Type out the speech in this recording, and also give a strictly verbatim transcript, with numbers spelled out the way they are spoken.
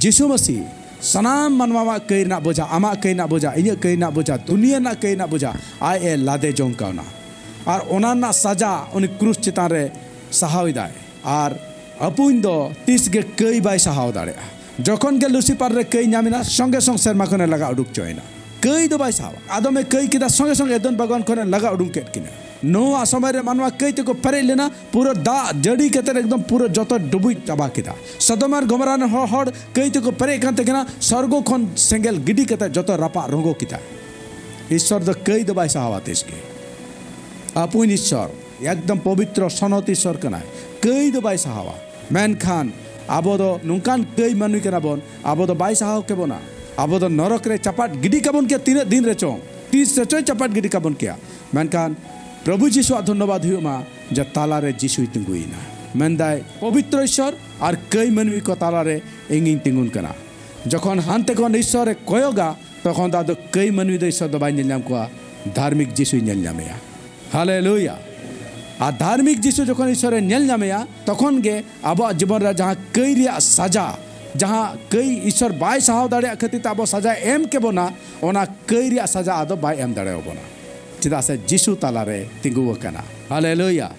ᱡᱤᱥᱩ ᱢᱟᱹᱥᱤ ᱥᱟᱱᱟᱢ ᱢᱟᱱᱣᱟᱣᱟᱜ ᱠᱟᱹᱭ ᱨᱮᱱᱟᱜ ᱵᱚᱡᱷᱟ, ᱟᱢᱟᱜ ᱠᱟᱹᱭ ᱨᱮᱱᱟᱜ ᱵᱚᱡᱷᱟ, ᱤᱧᱟᱹᱜ ᱠᱟᱹᱭ ᱨᱮᱱᱟᱜ ᱵᱚᱡᱷᱟ, ᱫᱩᱱᱤᱭᱟᱹ ᱨᱮᱱᱟᱜ ᱠᱟᱹᱭ ᱨᱮᱱᱟᱜ ᱵᱚᱡᱷᱟ ᱟᱡ ᱮ ᱞᱟᱫᱮ ᱡᱚᱝ ᱠᱟᱣᱱᱟ᱾ ᱟᱨ ᱚᱱᱟ ᱨᱮᱱᱟᱜ ᱥᱟᱡᱟ ᱩᱱᱤ ᱠᱨᱩᱥ ᱪᱮᱛᱟᱱ ᱨᱮ ᱥᱟᱦᱟᱣ ᱮᱫᱟᱭ᱾ ᱟᱨ ᱟᱹᱯᱩᱧ ᱫᱚ ᱛᱤᱥ ᱜᱮ ᱠᱟᱹᱭ ᱵᱟᱭ ᱥᱟᱦᱟᱣ ᱫᱟᱲᱮᱭᱟᱜᱼᱟ᱾ ᱡᱚᱠᱷᱚᱱ ᱜᱮ ᱞᱩᱥᱤᱯᱟᱨ ᱨᱮ ᱠᱟᱹᱭ ᱧᱟᱢ ᱮᱱᱟ, ᱥᱚᱸᱜᱮ ᱥᱚᱝ ᱥᱮᱨᱢᱟ ᱠᱷᱚᱱᱮ ᱞᱟᱜᱟ ᱩᱰᱩᱠ ᱪᱚᱭᱮᱱᱟ᱾ ᱠᱟᱹᱭ ᱫᱚ ᱵᱟᱭ ᱥᱟᱦᱟᱣᱟ᱾ ᱟᱫᱚᱢᱮ ᱠᱟᱹᱭ ᱠᱮᱫᱟ, ᱥᱚᱸᱜᱮ ᱥᱚᱝ ᱮᱫᱚᱱ ᱵᱟᱜᱟᱱ ᱠᱷᱚᱱᱮ ᱞᱟᱜᱟ ᱩᱰᱩᱠ ᱠᱮᱫ ᱠᱤᱱᱟ᱾ ᱱᱚᱣᱟ ᱥᱚᱢᱚᱭ ᱨᱮ ᱢᱟᱱᱣᱟ ᱠᱟᱹᱭ ᱛᱮᱠᱚ ᱯᱮᱨᱮᱡ ᱞᱮᱱᱟ, ᱯᱩᱨᱟᱹ ᱫᱟᱜ ᱡᱟᱹᱲᱤ ᱠᱟᱛᱮ ᱮᱠᱫᱚᱢ ᱯᱩᱨᱟᱹ ᱡᱚᱛᱚ ᱰᱩᱵᱩᱡ ᱪᱟᱵᱟ ᱠᱮᱫᱟ᱾ ᱥᱚᱫᱚᱢ ᱟᱨ ᱜᱚᱢᱚᱨᱟ ᱨᱮᱱ ᱦᱚᱲ, ᱦᱚᱲ ᱠᱟᱹᱭ ᱛᱮᱠᱚ ᱯᱮᱨᱮᱡ ᱠᱟᱱ ᱛᱟᱹᱠᱤᱱᱟ, ᱥᱚᱨᱜᱚ ᱠᱷᱚᱱ ᱥᱮᱸᱜᱮᱞ ᱜᱤᱰᱤ ᱠᱟᱛᱮ ᱡᱚᱛᱚ ᱨᱟᱯᱟᱜ ᱨᱚᱸᱜᱚ ᱠᱮᱫᱟ᱾ ᱤᱥᱥᱚᱨ ᱫᱚ ᱠᱟᱹᱭ ᱫᱚ ᱵᱟᱭ ᱥᱟᱦᱟᱣᱟ ᱛᱤᱥ ᱜᱮ᱾ ᱟᱹᱯᱩᱧ ᱤᱥᱥᱚᱨ, ᱮᱠᱫᱚᱢ ᱯᱚᱵᱤᱛᱨᱚ ᱥᱚᱱᱚᱛ ᱤᱥᱥᱚᱨ ᱠᱟᱱᱟᱭ, ᱠᱟᱹᱭ ᱫᱚ ᱵᱟᱭ ᱥᱟᱦᱟᱣᱟ᱾ ᱢᱮᱱᱠᱷᱟᱱ ᱟᱵᱚ ᱫᱚ ᱱᱚᱝᱠᱟᱱ ᱠᱟᱹᱭ ᱢᱟᱹᱱᱢᱤ ᱠᱟᱱᱟ ᱵᱚᱱ, ᱟᱵᱚ ᱫᱚ ᱵᱟᱭ ᱥᱟᱦᱟᱣ ᱠᱮᱵᱚᱱᱟ᱾ ᱟᱵᱚ ᱫᱚ ᱱᱚᱨᱚᱠ ᱨᱮ ᱪᱟᱯᱟᱫ ᱜᱤᱰᱤ ᱠᱟᱵᱚᱱ ᱠᱮᱭᱟ ᱛᱤᱱᱟᱹᱜ ᱫᱤᱱ ᱨᱮᱪᱚᱝ, ᱛᱤᱥ ᱨᱮᱪᱚᱭ ᱪᱟᱯᱟᱫ ᱜᱤᱰᱤ ᱠᱟᱵᱚᱱ ᱠᱮᱭᱟ᱾ ᱢᱮᱱᱠᱷᱟᱱ ᱯᱨᱚᱵᱷᱩ ᱡᱤᱥᱩᱣᱟᱜ ᱫᱷᱚᱱᱱᱚᱵᱟᱫ ᱦᱩᱭᱩᱜ ᱢᱟ ᱡᱮ ᱛᱟᱞᱟᱨᱮ ᱡᱤᱥᱩᱭ ᱛᱤᱸᱜᱩᱭᱮᱱᱟ᱾ ᱢᱮᱱᱫᱟᱭ, ᱯᱚᱵᱤᱛᱨᱚ ᱤᱥᱥᱚᱨ ᱟᱨ ᱠᱟᱹᱭ ᱢᱟᱹᱱᱢᱤ ᱠᱚ ᱛᱟᱞᱟᱨᱮ ᱤᱧᱤᱧ ᱛᱤᱸᱜᱩᱱ ᱠᱟᱱᱟ᱾ ᱡᱚᱠᱷᱚᱱ ᱦᱟᱱᱛᱮ ᱠᱷᱚᱱ ᱤᱥᱥᱚᱨ ᱮ ᱠᱚᱭᱚᱜᱟ, ᱛᱚᱠᱷᱚᱱ ᱫᱚ ᱟᱫᱚ ᱠᱟᱹᱭ ᱢᱟᱹᱱᱢᱤ ᱫᱚ ᱤᱥᱥᱚᱨ ᱫᱚ ᱵᱟᱭ ᱧᱮᱞ ᱧᱟᱢ ᱠᱚᱣᱟ, ᱫᱷᱟᱨᱢᱤᱠ ᱡᱤᱥᱩᱭ ᱧᱮᱞ ᱧᱟᱢᱮᱭᱟ᱾ ᱦᱟᱞᱮᱞᱩᱭᱟ! ᱟᱨ ᱫᱷᱟᱨᱢᱤᱠ ᱡᱤᱥᱩ ᱡᱚᱠᱷᱚᱱ ᱤᱥᱥᱚᱨᱮ ᱧᱮᱞ ᱧᱟᱢᱮᱭᱟ, ᱛᱚᱠᱷᱚᱱ ᱜᱮ ᱟᱵᱚᱣᱟᱜ ᱡᱤᱵᱚᱱ ᱨᱮ ᱡᱟᱦᱟᱸ ᱠᱟᱹᱭ ᱨᱮᱭᱟᱜ ᱥᱟᱡᱟ, ᱡᱟᱦᱟᱸ ᱠᱟᱹᱭ ᱤᱥᱥᱚᱨ ᱵᱟᱭ ᱥᱟᱦᱟᱣ ᱫᱟᱲᱮᱭᱟᱜ ᱠᱷᱟᱹᱛᱤᱨ ᱛᱮ ᱟᱵᱚ ᱥᱟᱡᱟᱭ ᱮᱢ ᱠᱮᱵᱚᱱᱟ, ᱚᱱᱟ ᱠᱟᱹᱭ ᱨᱮᱭᱟᱜ ᱥᱟᱡᱟ ᱟᱫᱚ ᱵᱟᱭ ᱮᱢ ᱫᱟᱲᱮᱭᱟᱵᱚᱱᱟ᱾ ᱪᱮᱫᱟᱜ ᱥᱮ ᱡᱤᱥᱩ ᱛᱟᱞᱟᱨᱮ ᱛᱤᱸᱜᱩ ᱟᱠᱟᱱᱟ᱾ ᱦᱟᱞᱮᱞᱩᱭᱟ!